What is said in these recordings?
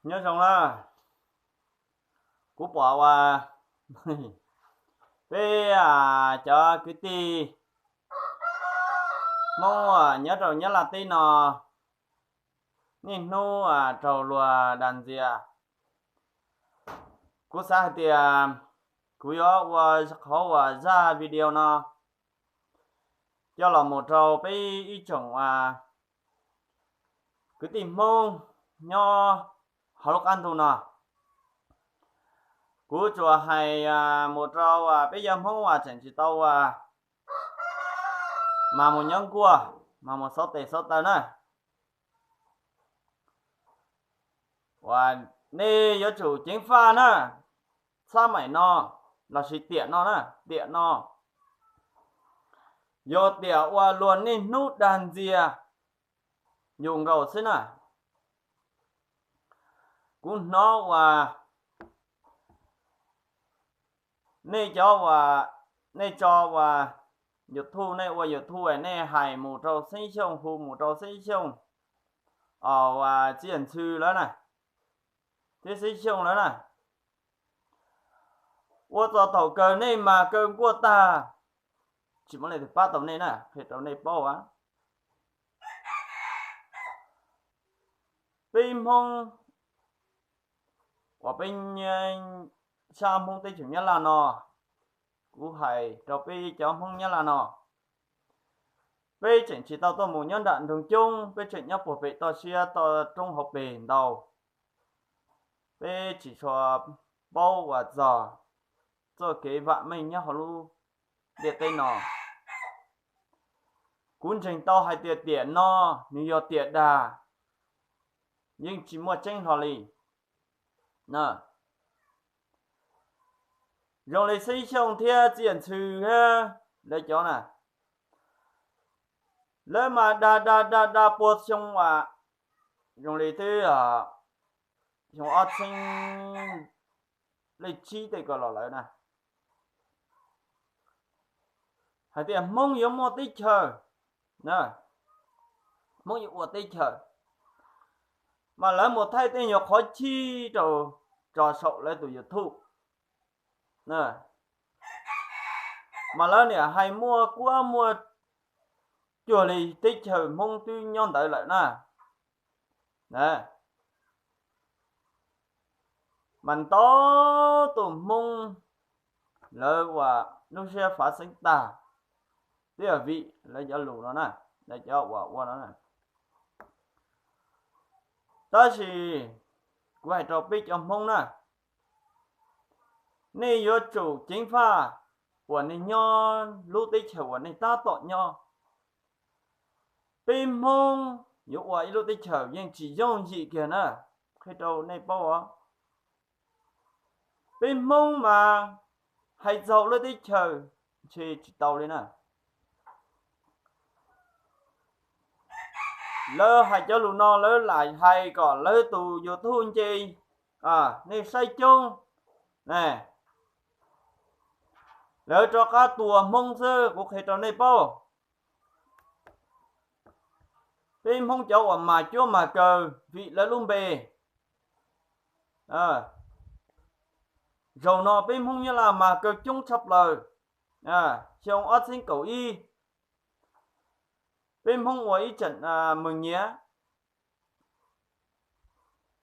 Nyob zoo na, kuv pom uas peb cov kwv tij Hmoob nyob rau Nyab Laj teb no niaj hnub raug luag dag ntxias. Kuv xav hais tias kuv yuav ua qhov uas zaj video no coj los mus rau peb ib tsoom kwv tij Hmoob nyob hauv lub qab ntuj no. Kuv tsuas hais mus rau peb yawg Hmoob uas tseem tsis tau uas mas mus nyob nkuaj, mas mus xauv tes xauv taw na. Uas nej yuav tsum ceev faj na, xab maim no lossis tiam no na, tiam no yog tiam uas luag niaj hnub dag ntxias yus nkaus xwb na. Kuv hnov uas nej cov uas nej tso uas YouTube, nej ua YouTube nej hais mus rau Xeeb Xyooj, hu mus rau Xeeb Xyooj, uas Txiaj Ntxhw lawv na, thiab Xeeb Xyooj lawv na. Ua txog thaum kawg nej mas kaw nkuaj tag, tsis muaj leej twg pab tau nej na, qhia rau nej paub. Peb Hmoob uas peb sab Hmoob teb chaws Nyab Laj no, kuv hais rau peb cov Hmoob Nyab Laj no, peb tseem tsis tau tuaj mus nyob nram nroog coob, peb tseem nyob puag pem toj siab toj roob hauv pes ntau. Peb tsis tshua paub uas txog txoj kev vam meej nyob hauv lub ntiaj teb no. Kuv ntseeg tau hais tias tiam no nws yog tiam dag, yeej tsis muaj tseeb hlo li. Zoo li Xeeb Xyooj thiab Txiaj Ntxhw thiab lawv cov na, lawv mas dag dag dag dag puag xyoo uas zoo li twb xyoo ob txhiab leej tsib tej ko los lawm na, hais tias Hmoob yuav muaj teb chaws, Hmoob yuav ua teb chaws, mas lawv mus thaij tej nyuag qhov chij rau tso saum lawv tus YouTube, mas lawv niam hais muaj kuab muaj cuag li teb chaws Hmoob twb nyob ntawd lawm na. Mas ntau tus Hmoob lawv uas lub siab fav xeeb tag, twb yog vim lawv cov lus no na, lawv cov uas ua no na. Tab sis kuv hais rau peb cov Hmoob na, nej yuav tsum ceev faj uas nej nyob lub teb chaws uas nej tab tom nyob. Peb Hmoob yuav ua ib lub teb chaws yeej tsis yooj yim kiag na, qhia rau nej paub os. Peb Hmoob mas hais txog lub teb chaws ntshe tsis tau li na. Lawv hais cov lus no lawv lam hais kom lawv tus YouTube nce, nej saib coob, lawv rov qab tua Hmoob xwb, kuv qhia rau nej paub. Peb Hmoob cov uas mas cuab mas kaw vim lawv lub npe, zaum no peb Hmoob Nyab Laj mas kaw coob tshaj plaws. Xyoo ob txhiab kaum ib, peb Hmoob ua ib tseem mees nyiav,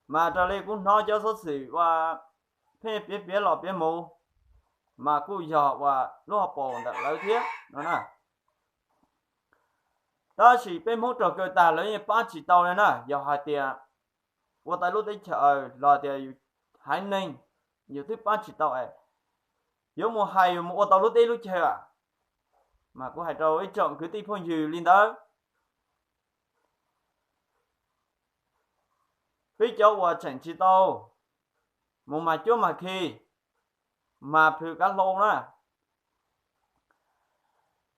mas raws li kuv hnov cov xov xwm uas pheej piav piav los piav mus, mas kuj yog uas lub hauv paus ntawm lawv thiab no na. Tab sis peb Hmoob raug kaw tag lawv yeej pab tsis tau li na. Yog hais tias ua tau lub teb chaws los tias yus haiv neeg yus twb pab tsis tau es yuav mus hais yus mus ua tau lub teb lub chaw a. Mas kuv hais rau ib tsoom kwv tij phooj ywg li ntawd, peb cov uas tseem tsis tau mus mas cuab mas khi, mas plhws kav hlau na,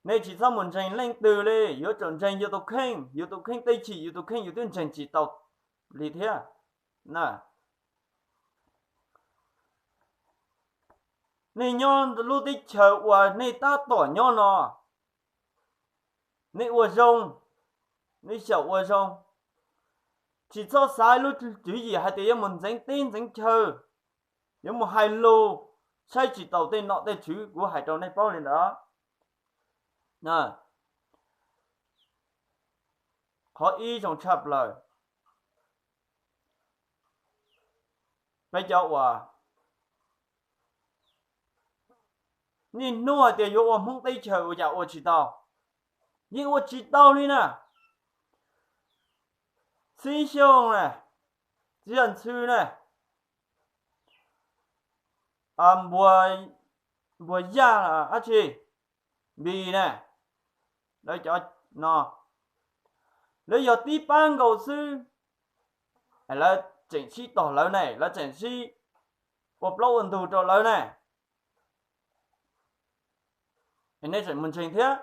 nej tsis txhob mus ntseeg leej twg li, yuav tsum ntseeg yus tus kheej, yus tus kheej tej chim yus tus kheej yus twb ntseeg tsis tau li thiab. Nej nyob lub teb chaws uas nej tab tom nyob no, nej ua zoo, nej xyaum ua zoo, Tsis txhob xav lub tswv yim hais tias yuav mus ntxeev teb ntxeev chaw, yuav mus hais lus, saib tsis taus tej nom tej tswv, kuv hais rau nej paub li ntawd. Qhov ib zoo tshaj plaws, peb cov uas niaj hnub hais tias yuav ua Hmoob teb chaws ua cas ua tsis tau, yeej ua tsis tau li na. Txhiv Xyooj na, Txhiv Yaj Ntxhw na, Npuag Yaj dab tsi, Npis na, lawv cov no, lawv yog tib pab nkaus xwb, lawv tseem sib tog lawv ne, lawv tseem sib ua plaub ua ntug rau lawv ne. Nej tseem mus ntseeg thiab?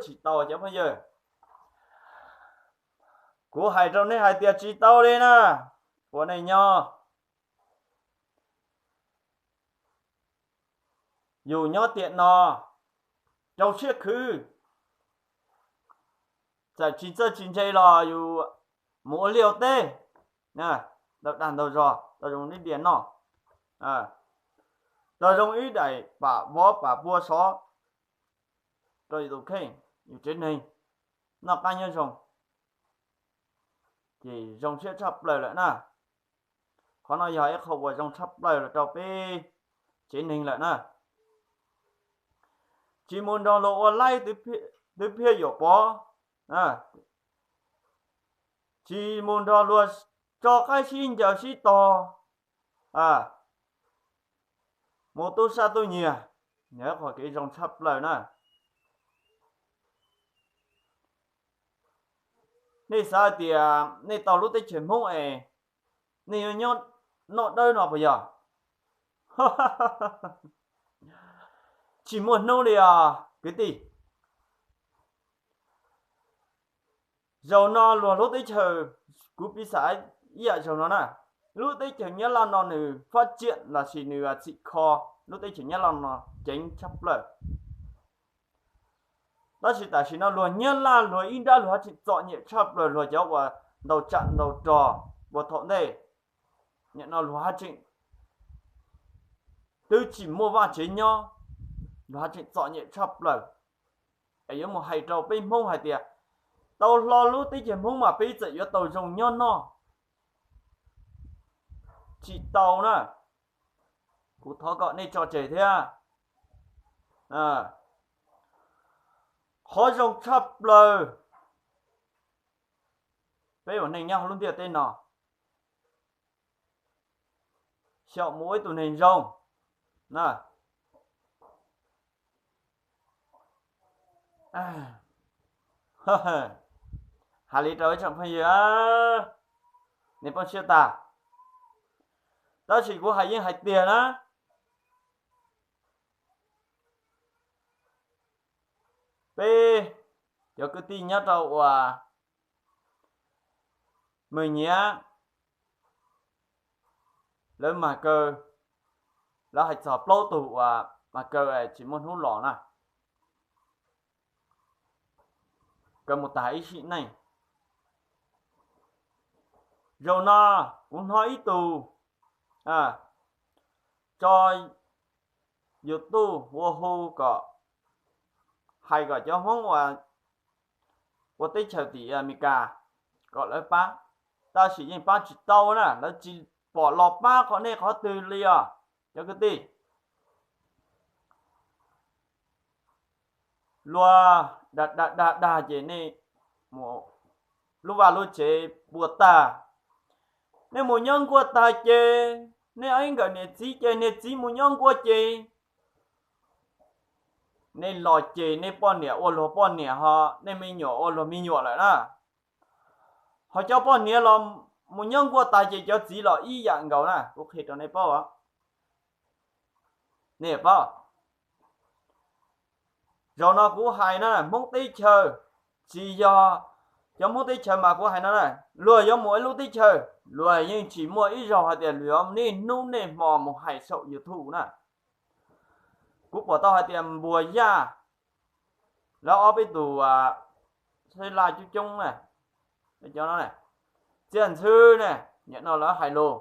Tsis tau cov phooj ywg. Kuv hais rau nej hais tias tsis tau li na. Ua nej nyob, yus nyob tiam no, rau siab khwv, txawm tsis txawj tsis ntse los yus mus ua liaj ua teb, ntau dag ntau zog tau zoo ib diav noj, tau zoo ib daim pam vov pam pua sov rau yus tus kheej, yus tsev neeg noj qab nyob zoo, ces zoo siab tshaj plaws lawm na. Qhov no yog ib qho uas zoo tshaj plaws los rau peb tsev neeg lawm na. Tsis mus nrog luag ua laib twb phiaj yuam pov, tsis mus nrog luag tso qaib sib ncaws sib tog, mus tu sab tu nyiag, yog ib qho kev zoo tshaj plaws na. Nej xav tias nej tau lub teb chaws Hmoob es nej yuav nyob noj dawb no puas yog? Tsis muaj hnub li os kwv tij. Zaum no luag lub teb chaws, kuv piv xam ib yam zaum no na, lub teb chaws Nyab Laj no nws fab tsiam los sis nws txhim kho lub teb chaws Nyab Laj no ceev tshaj plaws. Tab sis tam sim no luag Nyab Laj luag ib nrab luag haj tseem txom nyem tshaj plaws luag cov uas ntaus tsam ntaus rog ua thaum ntej. Nim no luag haj tseem twb tsis muaj vaj tsev nyob, luag haj tseem txom nyem tshaj plaws. Es yuav mus hais rau peb Hmoob hais tias tau hlo lub teb chaws Hmoob mas peb txawm yuav tau zoo nyob noj, tsis tau na. Kuv thov kom nej tso tseg thiab. Qhov zoo tshaj plaws, peb ua neej nyob hauv lub ntiaj teb no, xyaum mus ua ib tug neeg zoo. Hais li rau ib tsoom phooj ywg, nej poob siab tag. Tab sis kuv hais yeej hais tiag na, peb cov kwv tij nyob rau uas Mws Nyiav, lawv mas kaw, lawv hais txog plaub tug uas mas kaw tsis muaj hnub los na, kaw mus tag ib sim neej. Zaum no kuv hnov ib tug tso YouTube ua hu kom hais kom cov Hmoob uas ua teb chaws tim Amelikas kom lawv pab, tab sis yeej pab tsis tau na, lawv tsis pom los pab qhov nej qhov twg li os cov kwv tij. Luag dag dag dag ces nej mus lub vaj lub tsev puas tag, nej mus nyob nkuaj tag ces nej ib nkawm niam txiv ces niam txiv mus nyob nkuaj ces nej los ces nej poj niam ua luag poj niam ho nej me nyuam ua luag me nyuam lawm na. Ho cov poj niam los mus nyob nkuaj tag ces cov txiv los ib yam nkaus na, kuv qhia rau nej paub. Nej paub, zaum no kuv hais na, Hmoob teb chaws, tsis yog cov Hmoob teb chaws mas kuv hais no na, luag yuav mus ib lub teb chaws luag yeej tsis muaj ib zaug hais tias luag yuav niaj hnub niaj hmo mus hais saum YouTube na. Kuv pom tau hais tias Npuas Yaj, lawv ob peb tus Xab Laj coob coob na, Txiaj ntxhw ne, nim no lawv hais lus,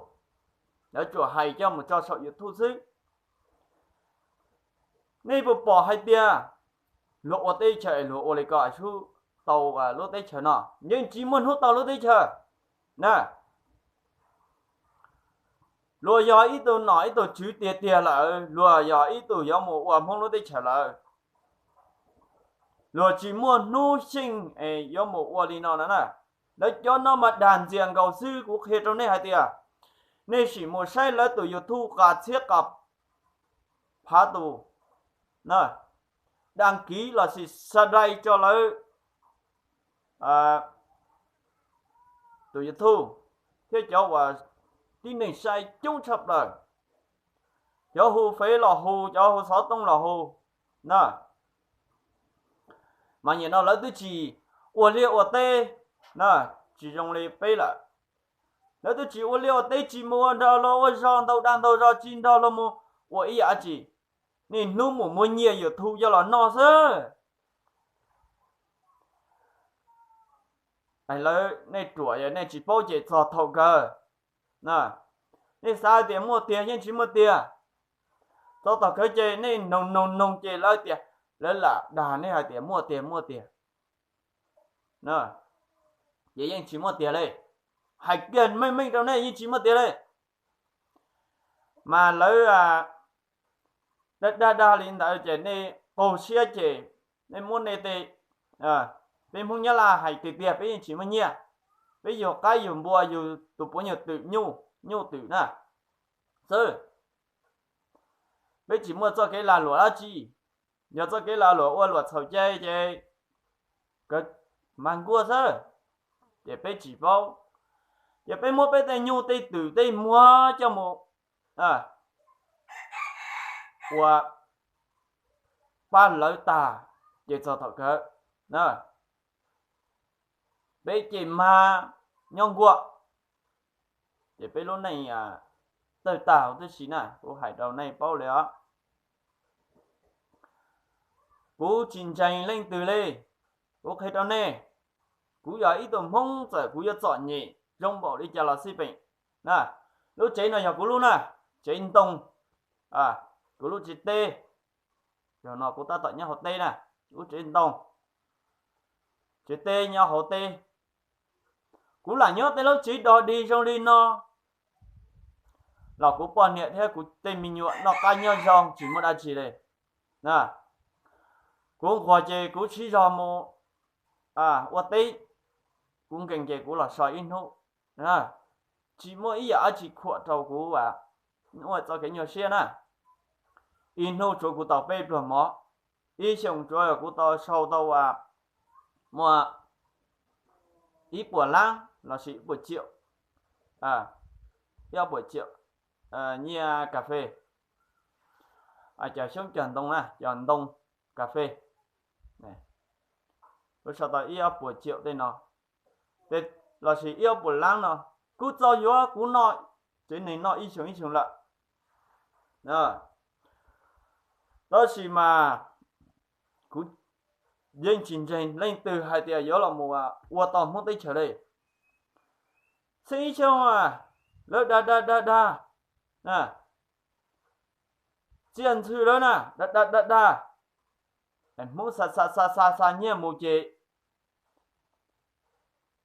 lawv tsuas hais coj mus tso saum YouTube xwb. Nej puas pom hais tias luag ua teb chaws luag ua li ko sub tau lub teb chaws no, yeej tsis muaj hnub tau lub teb chaws na. Luag yog ib tug nom ib tug tswv tiag tiag lawm, luag yog ib tug yuav mus ua Hmoob lub teb chaws lawm, luag tsis muaj hnub xyeej yuav mus ua li no no na. Lawv cov no mas dag ntxias nkaus xwb. Kuv qhia rau nej hais tias nej sim mus saib lawv tus YouTube qas txhiab qas phav tus, dag kiv los sis subscribe tso lawv tus YouTube thiab cov uas tib neeg saib coob tshaj plaws. Cov hu fev los hu, cov hu xov tooj los hu na. Mas nim no lawv twb tsis ua liaj ua teb na, tsis zoo li peb lawm. Lawv twb tsis ua liaj ua teb, tsis mus ua nrog luag ua zog ntau dag ntau zog, tsis nrog luag mus ua ib yam dab tsi. Niaj hnub mus muab nyiaj YouTube coj los noj xwb. Lawv, nej ruam, yog nej tsis paub ces txog thaum kawg. Nej xav tias muaj tiag, yeej tsis muaj tiag. Txog thaum kawg ces nej noog noog noog ces lawv tias, lawv lam dag nej hais tias muaj tiag muaj tiag. Ces yeej tsis muaj tiag li. Hais kiag meej meej rau nej, yeej tsis muaj tiag li. Mas lawv dag dag dag li ntawd ces nej qaug siab ces nej muab nej tej, peb Hmoob Nyab Laj hais tiag tiag, peb yeej tsis muaj nyiaj, peb yug qaib yug npua, yug tus puav nyuag twm nyuj, nyuj twm na xwb. Peb tsis muaj txoj kev lag luam dab tsi. Yog txoj kev lag luam ua luam txhaum cai ces mag nkuaj xwb, ces peb tsis paub. Ces peb muab peb tej nyuj tej twm tej muag coj mus ua pab lawv tag, ces txog thaum kawg peb ces mag nyob nkuaj, ces peb lub neej tawg tag huv tib si na. Kuv hais rau nej paub li os. Kuv tsis ntseeg leej twg li. Kuv qhia rau nej, kuv yog ib tug Hmoob, txawm kuv yuav txom nyem zoo npaum li cas los xij peem na. Lub tsev no yog kuv lub na, tsev ntoo, kuv lub tsev teb. Yog no kuv tab tom nyob hauv teb na, lub tsev ntoo, tsev teb nyob hauv teb. Kuv lam nyob tej lub tsev dog dig zoo li no los kuv poj niam thiab kuv tej me nyuam noj qab nyob zoo tsis muaj dab tsi li. Kuv nquag ces kuv sib zog mus ua teb, kuv nkees ces kuv los so ib hnub. Tsis muaj ib yam dab tsi khuam rau kuv ua txoj kev nyuaj siab na. Ib hnub tsuav kuv tau peb pluag mov, ib xyoos tsuav kuv tau sau tau muaj ib puas lab lossis ib puas tsiaum, ib puas tsiaum nyiaj kas fes, cog xyoob cog ntoo na, cog ntoo kas fes, kuv sau tau ib ob puas tsiaum tej no, lossis ib ob puas lab no, kuj txaus yuav kuv noj, tsev neeg noj ib xyoos ib xyoos lawm. Tab sis mas kuv yeej tsis ntseeg leej twg hais tias yuav los mus ua tau Hmoob teb chaws li. Txheej ib xyoos lawv dag dag dag dag, txiaj ntxhw lawv na, dag dag dag dag, Hmoob xa xa xa xa xa nyiaj mus ces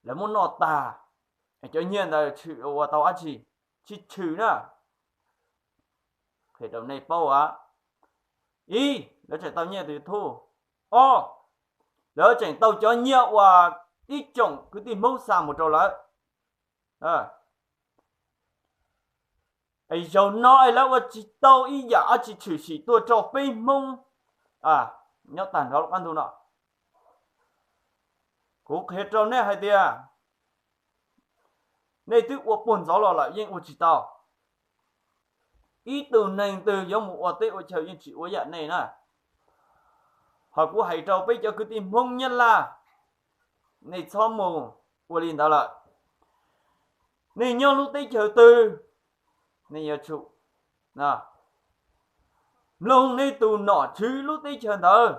lawv muab noj tag, cov nyiaj ntawd tshwm ua tau dab tsi? Tsis tshwm na. Qhia rau nej paub, ib, lawv tseem tau nyiaj tus YouTube, ob, lawv tseem tau cov nyiaj uas ib tsoom kwv tij Hmoob xa mus rau lawv. Es zaum no es lawv ua tsis tau ib yam dab tsi tshwm sim tuaj rau peb Hmoob nyob tag nrho lub qab ntuj no. Kuv qhia rau nej hais tias nej twb ua puag ntxov los lawm yeej ua tsis tau. Ib tug neeg twg yuav mus ua teb ua chaw yeej tsis ua yam nej na. Ho kuv hais rau peb cov kwv tij Hmoob Nyab Laj, nej txhob mus ua li ntawd lawm. Nej nyob lub teb chaws twg, nej yuav tsum mloog nej tus nom tswv lub teb chaws ntawd.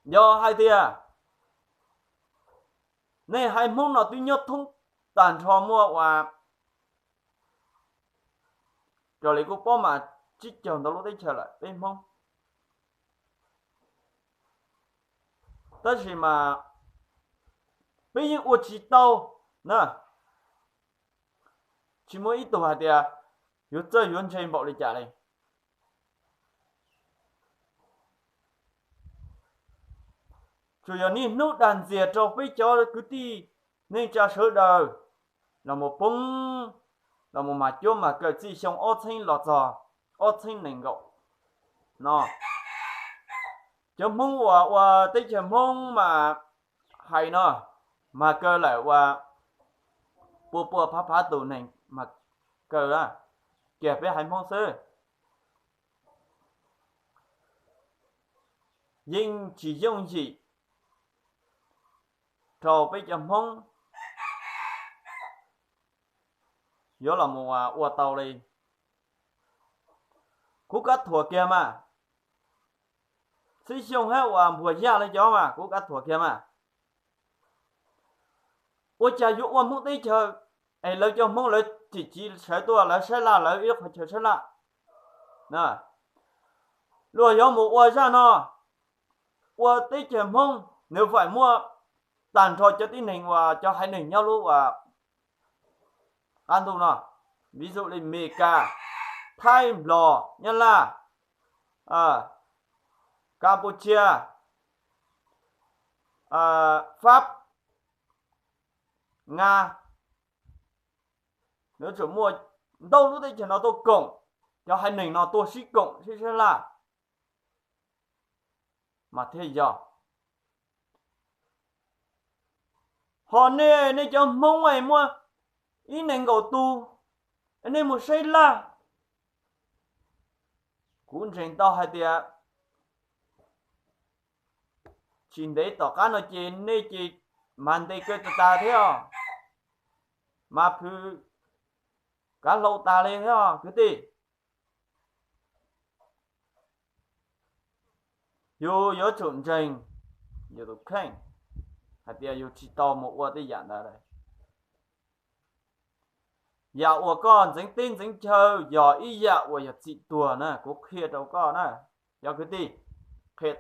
Yog hais tias nej haiv Hmoob no twb nyob thoob tag nrho muaj uas raws li kuv paub mas tsib caug ntau lub teb chaws lawm peb Hmoob. Tab sis mas peb yeej ua tsis tau na. Tsis muaj ib tug hais tias yuav txawj yuav ntse npaum li cas li. Tsuas yog niaj hnub dag ntxias rau peb cov kwv tij neej tsa sawv daws los mus poob, los mus mas cuab mas kaw txij xyoo ob txheeb los txog ob txheeb nees nkaum no. Cov Hmoob uas ua teb chaws Hmoob mas hais no, mas kaw lawm uas pua pua phav phav tus neeg mas kaw, kiag peb haiv Hmoob xwb. Yeej tsis yooj yim rau peb cov Hmoob yuav los mus ua tau li. Kuv kav thuam kiag mas, txib xyoo hab uas npuag yaj li cov mas kuv kav thuam kiag mas. Ua cas yuav ua Hmoob teb chaws es lawv cov Hmoob lawv tsim txiv sawv tuaj lawv sab laj lawv ib qhov chaw sab laj. Luag yuav mus ua zaj no, ua teb chaws Hmoob nws faim muaj tag nrho cov tib neeg uas cov haiv neeg nyob lub uas qab ntuj no, vis xu li Mes Kas, Thaib, Nplog, Nyab Laj, Kas Pus Tshia, Fab, Nga, nws tsuas muaj ntau lub teb chaws no tuaj koom, cov haiv neeg no tuaj sib koom sib sab laj mas thiaj yog. Ho nej, nej cov Hmoob es muaj ib nees nkaum tus, nej mus saib laj. Kuv ntseeg tau hais tias tsis ntev tom qab no ces nej ces mas ntes kaw tas tas thiab, mas phwv kav hlau tas li thiab kwv tij. Yus yuav tsum ntseeg yus tus kheej hais tias yus tsis tau mus ua tej yam ntawd. Yam uas koj ntxeev teb ntxeev chaw yog ib yam uas yog txim tuag na, kuv qhia rau koj na, cov kwv tij, qhia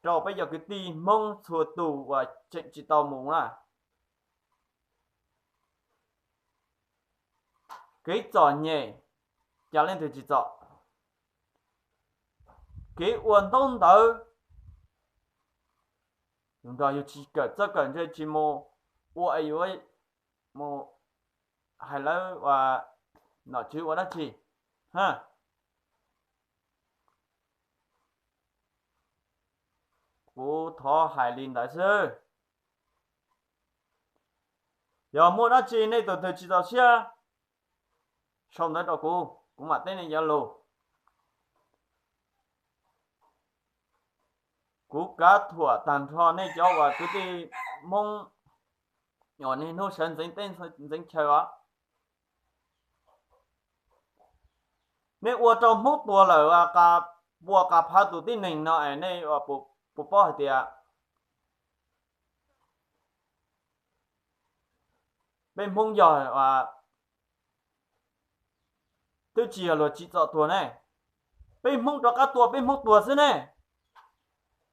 rau peb cov kwv tij Hmoob txhua tus uas tseem tsis tau mus na. Kev txom nyem, cas leej twg tsis txom? Kev ua ntaub ntawv, yus nrog yus tsis kawm txawj kawm ntse tsis mus ua es yuav mus hais lawv ua nom tswv ua dab tsi? Kuv thov hais li ntawd xwb. Yog muaj dab tsi nej tus twg tsis txaus siab, sau ntawv rau kuv, kuv mam teb nej cov lus. Kuv kav thuam tag nrho nej cov uas kwv tij Hmoob uas niaj hnub sawv ntxeev teb ntxeev chaw os. Nej ua rau Hmoob tuag lawm pua qas phav tus tib neeg no es nej puas paub hais tias peb Hmoob yog twb tsis yog luag tsim txom tuag ne, peb Hmoob rov qab tua peb Hmoob tuag xwb ne,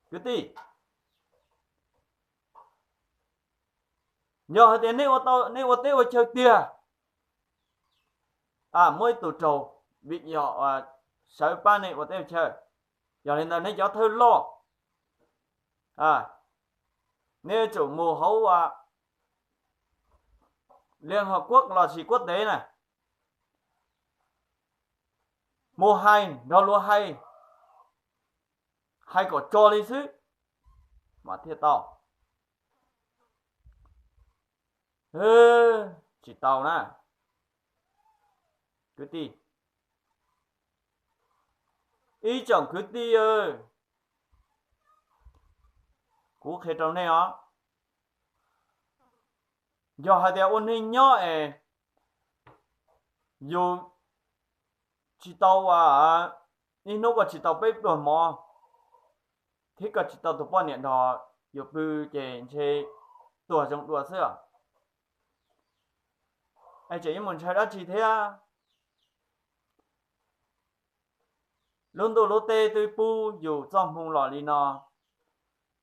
kwv tij. Yog hais tias nej ua teb ua chaw tiag, muab ib tug raug vim yog sawv pab nej ua teb ua chaw. Yog li ntawd nej cov thawj loj, nej yuav tsum mus hauv Liên Hợp Quốc lossis quốc tế na, mus hais nrog luag hais, hais kom tso li xwb mas thiaj tau. Tsis tau na, kwv tij. Ib tsoom kwv tij, kuv qhia rau nej os, yog hais tias ua neeg nyob es yus tsis tau, ib hnub koj tsis tau peb pluag mov, thiab koj tsis tau tus poj niam nrog yus pw, ces ntshe tuag zoo dua xwb os. Es tseem yuav mus ntshaw dab tsi thiab? Lub ntuj lub teb twb pub yus txoj hmoo los li no,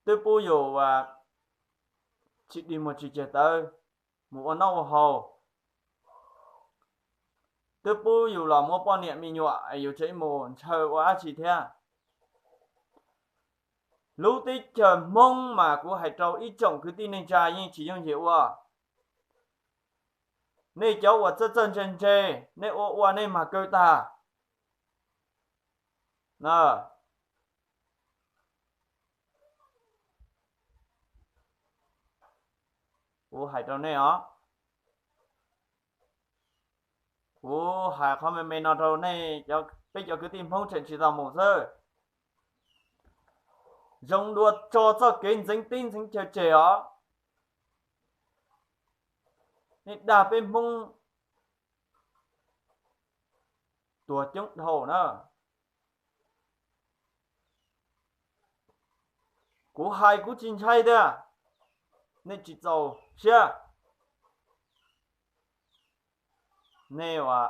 twb pub yus tsis dig muag tsis ceg tawv mus ua noj ua haus, twb pub yus los muaj poj niam me nyuam, yus tseem mus ntshaw ua dab tsi thiab? Lub teb chaws Hmoob mas kuv hais rau ib tsoom kwv tij neej tsa yeej tsis yooj yim ua. Nej cov uas txawj txawj ntse ntse, nej ua ua nej mag kaw tag. Kuv hais rau nej os, kuv hais qhov me me no rau nej, peb cov kwv tij Hmoob tseem tsis tau mus xwb. Zoo dua tso txoj kev ntxeev teb ntxeev chaw tseg os. Nej dag peb Hmoob tuag coob dhau na. Kuv hais kuv tsis ntshai tiag, nej tsis txaus siab. Nej ua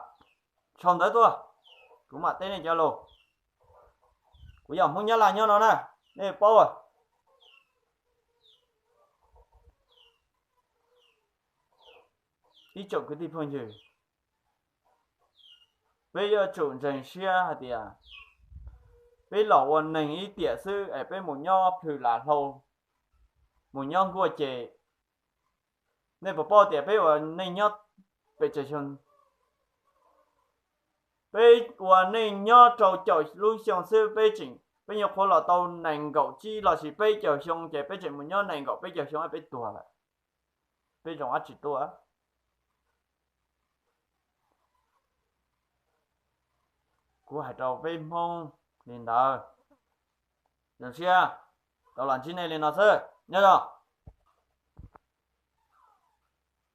tshau ntawv tuaj, kuv mam teb nej cov lus. Kuv yog Hmoob Nyab Laj nyob no na, nej paub. Ib tsoom kwv tij phooj ywg, peb yuav tsum ntseeg siab hais tias peb los ua neeg ib tiam xwb es peb mus nyob plhws las hlau, mus nyob nkuaj ces, nej puas paub tias peb ua neej nyob pes tsawg xyoo? Peb ua neej nyob rau caum lub xyoo xwb, peb tseem, peb nyuam qhuav los tau nees nkaum tsib los sis peb caug xyoo ces peb tseem mus nyob nees nkaum peb caug xyoo peb tuag lawm, peb zoo dab tsi tuaj? Kuv hais rau peb Hmoob li ntawd, zoo siab tau los ntsib nej li no xwb, nyob zoo.